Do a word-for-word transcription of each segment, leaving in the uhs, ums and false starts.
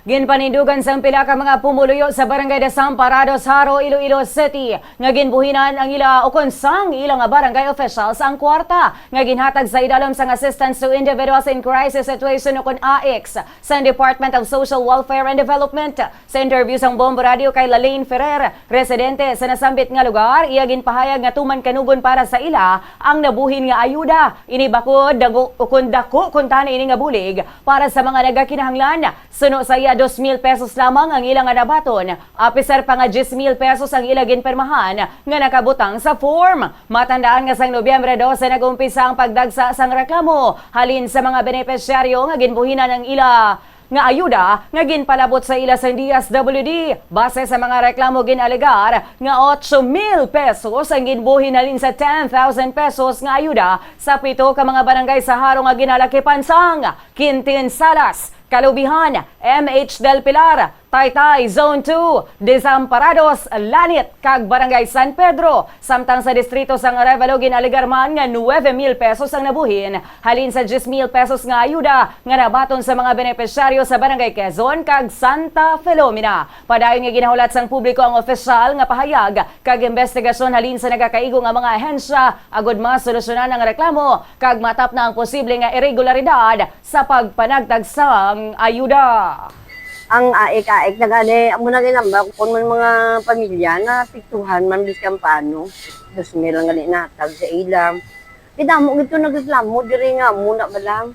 Ginpanindugan sang pila ka mga pumuluyo sa Barangay Desamparados, Jaro, Iloilo City, nga ginbuhinan ang ila ukon sang ila nga barangay officials ang kwarta nga ginhatag sa idalom sang Assistance to Individuals in Crisis Situation ukon AICS sang Department of Social Welfare and Development. Sa interview sang Bombo Radio kay Lalaine Ferrer, residente sa nasambit nga lugar, iya ginpahayag nga tuman kanugon para sa ila ang nabuhin nga ayuda. Ini bakod dago, ukon dako kuntani ini nga bulig para sa mga nagakinahanglan. Suno sa iya, dos mil pesos lamang ang ila nga nabaton, apisar pa nga diyes mil pesos ang ila ginpirmahan nga nakabutang sa form. Matandaan nga sang Nobyembre dose nag-umpisa ang pagdagsa sang reklamo halin sa mga benepisyaryo nga ginbuhinan ang ila nga ayuda nga ginpalabot sa ila sang D S W D. Base sa mga reklamo, gin-alegar nga otso mil pesos ang ginbuhin halin sa ten thousand pesos nga ayuda sa pito ka mga barangay sa Jaro nga ginalakipan sang Quintin Salas, Calubihan, M H del Pilar, Taytay, Zone two, Desamparados, Lanit, kag Barangay San Pedro. Samtang sa distrito sang Arevalo, gin-alegar man nga nuebe mil pesos ang nabuhin halin sa diyes mil pesos nga ayuda nga nabaton sa mga benepisyaryo sa Barangay Quezon kag Santa Filomena. Padayon nga ginahulat sang publiko ang opisyal nga pahayag, kag imbestigasyon halin sa nagakaigo nga mga ahensya agud masolusyonan ang reklamo kag matapna ang posible nga iregularidad sa pagpanagtag sang ayuda. Ang aik-aik na gani, amo na ginambal ko, kon man mga pamilya na piktuhan man, biskan paano, dos mil lang gani natag sa ila. Kay damo gid to nagreklamo diri nga amo na bala.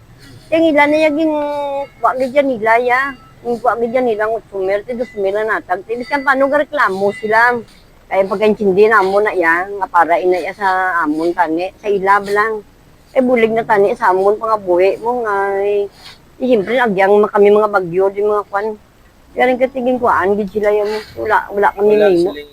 Kay ang ila na ya gin-, kuha gid yan nila ya. Gin-, kuha gid yan nila ang otso mil, ti dos mil ang natag. Ti biskan paano gareklamo sila. Kay pagkaintindi namo na iya, nga para ina iya sa amon tani, sa ila bala. Eh, bulig na tani sa amon pangabuhi mo nga, eh, siyempre, agyang ma-, kami mga bagyo, di mga kwan. Galing ka tiging kuhaan, gid sila yan. Wala, wala kami Wala nimo. Sila